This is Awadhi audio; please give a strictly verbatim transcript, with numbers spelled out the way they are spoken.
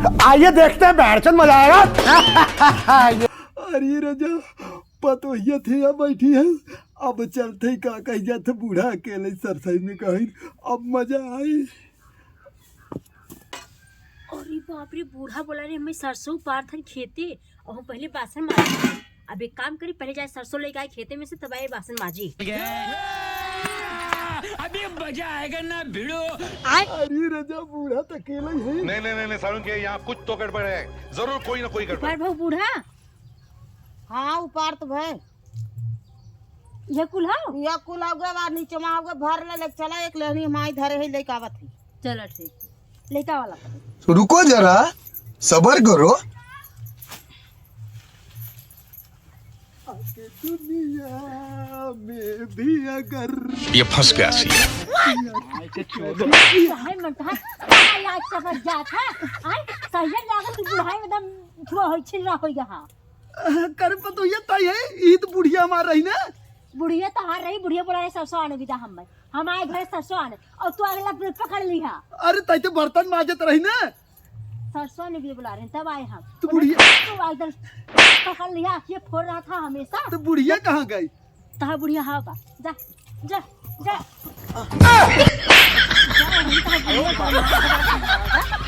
आइए देखते हैं, बहरचंद मजा आएगा। अरे रजा, पतोहिया थे या बैठी है, अब चलते ही का कही जात है, बूढ़ा अकेले सरसई में कहीं, अब मजा आई। अरे बाप रे, बूढ़ा बोला रे, हमें सरसों उपार थन खेते, और हम पहले बासन माजी। अब एक काम करी, पहले जाए सरसों लेके आए खेते में से, तब आए बासन माजी। अभी मजा आएगा ना भिड़ो। अरे रजा, बूढ़ा तो अकेला ही है। नहीं, नहीं, नहीं, नहीं, सारुण के यहाँ कुछ तो गड़बड़ है, जरूर कोई ना कोई गड़बड़। उपार भाऊ बूढ़ा। हाँ, उपार तो भाई। ये कुल हो? ये कुल हो गए, बार नीचे में हो गए, भर ले, ले चला, एक लेहनी हमारी धरे है, लेके आवत है। चलो ठीक, लेके वाला। रुको जरा, सबर करो। दुनिया में भी अगर ये फंस गया सी। है मन कहा, आज चपक जात है। आय, सही लागत तू बुढ़ाई में दम छुआ होई, छिलरा होई गया। अ, करे पतोहिया ताई है, ई तो बुढ़िया हमार रही ना। बुढ़िया तोहार रही, बुढ़िया बोला रहे, "सरसों आने विदा हम, हम आए घर सरसों आने, और तू अगला दिन पकड़ लिहा।" अरे ताई तो बर्तन माजत रही ना। सरसों आने विदा बोला रहे, तब आए हम। तो बुढ़िया तू अगला पकड़ लिहा, ये फोड़ रहा था हमेशा। तो बुढ़िया कहाँ गई? तोहार बुढ़िया हाँ बा, जा, जा, जा। जा, हम तोहार बुढ़िया का